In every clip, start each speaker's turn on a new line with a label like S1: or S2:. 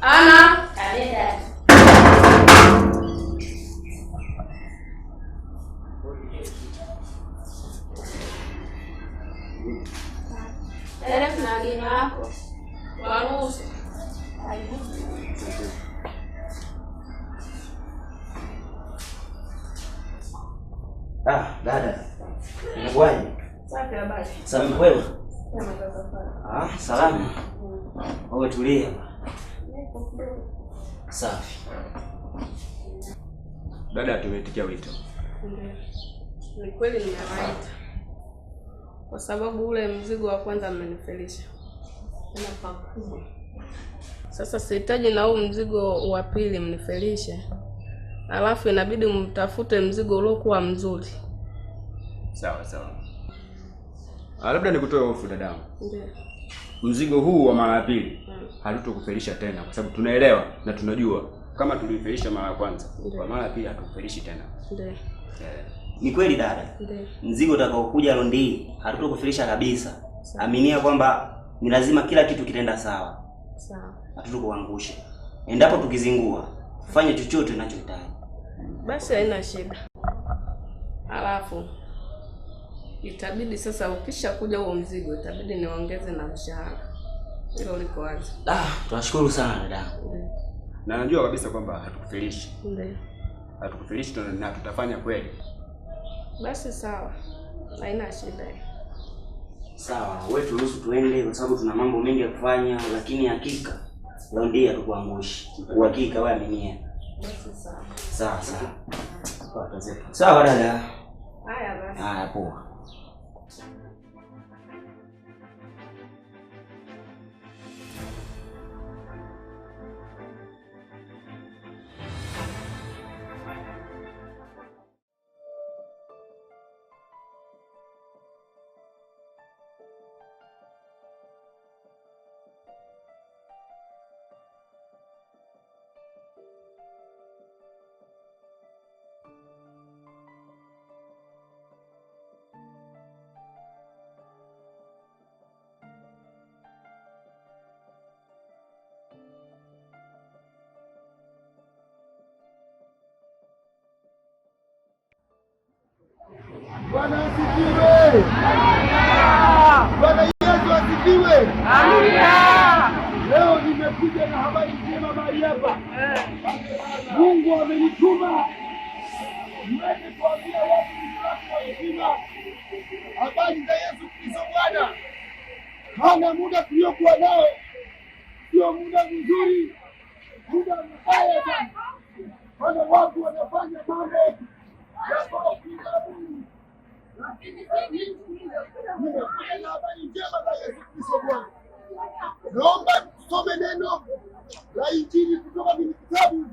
S1: Ana. Dada, kuna wageni wako. Waruhusu.
S2: Ah, dada. Inakuwaje?
S1: Safi habari.
S2: Safi kwema? Ah, salama. Wewe tulia. Safi.
S3: Dada, tumeitikia wito.
S1: Ndio. Ni kweli nimewaita. Kwa sababu ule mzigo wa kwanza mmenifelisha. Tena pakubwa. Sasa sihitaji na huu mzigo wa pili mnifelishe. Alafu inabidi mtafute mzigo uliokuwa mzuri.
S3: Sawa sawa. Ah, labda nikutoe hofu dadangu.
S1: Ndio.
S3: Mzigo huu wa mara ya pili hatutokufelisha tena kwa sababu tunaelewa na tunajua kama tulifelisha mara ya kwanza, kwa mara ya pili hatukufelishi tena.
S1: Ndio.
S3: Eh.
S2: Ni kweli dada.
S1: Ndio.
S2: Mzigo utakaokuja raundi hii hatutokufelisha kabisa. Aminia kwamba ni lazima kila kitu kitaenda sawa.
S1: Sawa.
S2: Hatutokuangusha. Endapo tukizingua, fanya chochote unachohitaji.
S1: Basi haina shida. Alafu itabidi sasa ukisha kuja huo mzigo itabidi niongeze na mshahara. Hilo liko wazi.
S2: Ah, tunashukuru sana dadangu.
S3: Na najua kabisa kwamba hatukufelishi.
S1: Ndio.
S3: Hatukufelishi na tutafanya kweli.
S1: Basi sawa. Haina shida.
S2: Sawa, wewe turuhusu tuende kwa sababu tuna mambo mengi ya kufanya, lakini hakika raundi hii hatukuangushi. Uhakika wewe aminia.
S1: Basi sawa.
S2: Sawa sawa. Sawa dada.
S1: Haya basi.
S2: Haya poa.
S4: Bwana asifiwe. Bwana Yesu asifiwe. Amina. Leo nimekuja na habari njema mahali hapa. Mungu amenituma niweze kuambia watu watu wa uzima habari za Yesu Kristo Bwana. Maana muda tuliokuwa nao sio muda mzuri, muda mbaya sana. Maana watu wanafanya mambo yasiyopinga Mungu. Lakini nimekuja na habari njema za Yesu Kristo Bwana. Naomba tusome neno la Injili kutoka kwenye kitabu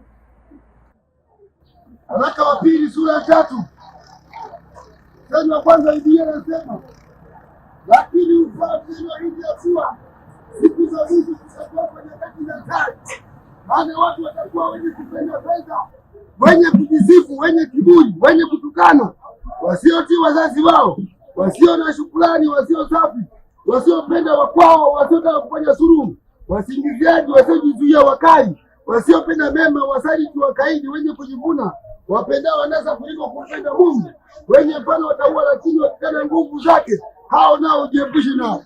S4: Waraka wa pili sura ya 3 mstari wa kwanza. Biblia inasema, lakini ufahamu neno hili ya kuwa siku za mwisho zitakuwa nyakati za hatari. Maana watu watakuwa wenye kupenda fedha, wenye kujisifu, wenye kiburi, wenye kutukana, wasiotii wazazi wao, wasio na shukrani, wasio safi, wasiopenda wakwao, wasiotaka kufanya suluhu, wasingiziaji, wasiojizuia, wakali, wasiopenda mema, wasaliti, wakaidi, wenye kujivuna, wapendao anasa kuliko kumpenda Mungu, wenye mfano wataua, lakini wakikana nguvu zake, hao nao ujiepushe nao.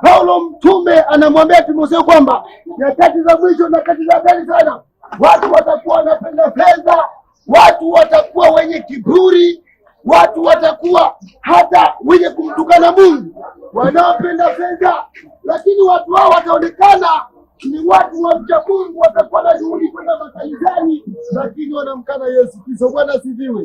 S4: Paulo mtume anamwambia Timotheo kwamba nyakati za mwisho, nyakati za hatari sana, watu watakuwa wanapenda fedha, watu watakuwa wenye kiburi, watu watakuwa hata wenye kumtukana Mungu, wanaopenda fedha. Lakini watu hao wataonekana ni watu wa mcha Mungu, watakuwa na juhudi kwenda makanisani, lakini wanamkana Yesu Kristo. Bwana asifiwe.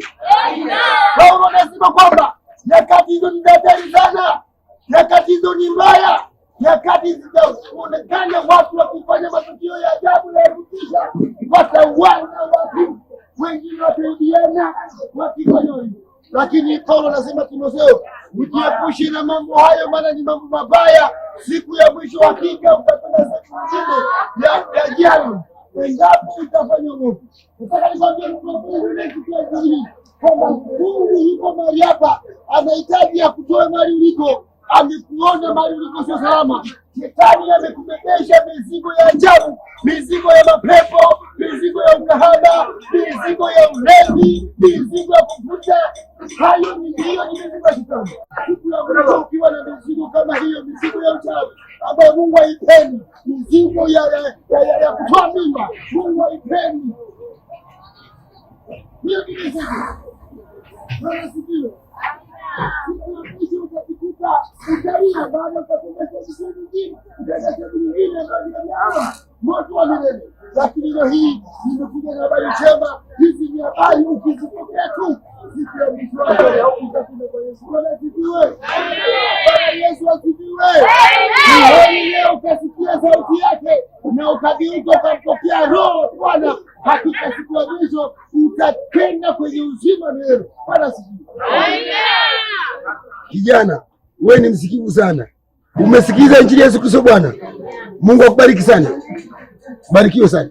S4: Paulo anasema kwamba nyakati hizo ni hatari sana, nyakati hizo ni mbaya, nyakati zitaonekana watu wakifanya matukio ya ajabu na ya kutisha, watauana watu wengine, wataibiana wakifanya hivyo. Lakini Paulo anasema Timotheo, ujiepushe na mambo hayo, maana ni mambo mabaya. Siku ya mwisho hakika utapenda siku nyingine ya jana, endapo utafanya uovu. Nataka nikwambie mtu wa Mungu unayesikia Injili kwamba Mungu yuko mahali hapa, anahitaji akutoe mahali uliko. Amekuona mahali uliko sio salama. Shetani amekubebesha mizigo ya ajabu, Mizigo ya mapepo, mizigo ya ukahaba, mizigo ya ulevi, mizigo ya kuvuta, hayo ni hiyo ni mizigo ya shetani. Siku ya mwisho ukiwa na mizigo kama hiyo, mizigo ya uchawi ambayo Mungu haipendi, mizigo ya kutoa mimba, Mungu haipendi hiyo ni mizigo. Bwana asifiwe. Siku ya mwisho utajikuta utalia, baada utakwenda sehemu nyingine, utaenda sehemu nyingine ambayo ni ya moto wa milele. Lakini leo hii nimekuja na habari njema. Hizi ni habari ukizipokea tu, siku ya mwisho wako utakwenda kwa Yesu. Bwana asifiwe. Bwana Yesu asifiwe. Ni leo ukasikia sauti yake na ukageuka ukampokea Roho Bwana, hakika siku ya mwisho utatenda kwenye uzima milele. Bwana asifiwe. Kijana, wewe ni msikivu sana, umesikiza injili ya Yesu Kristo Bwana. Mungu akubariki sana, barikiwe sana.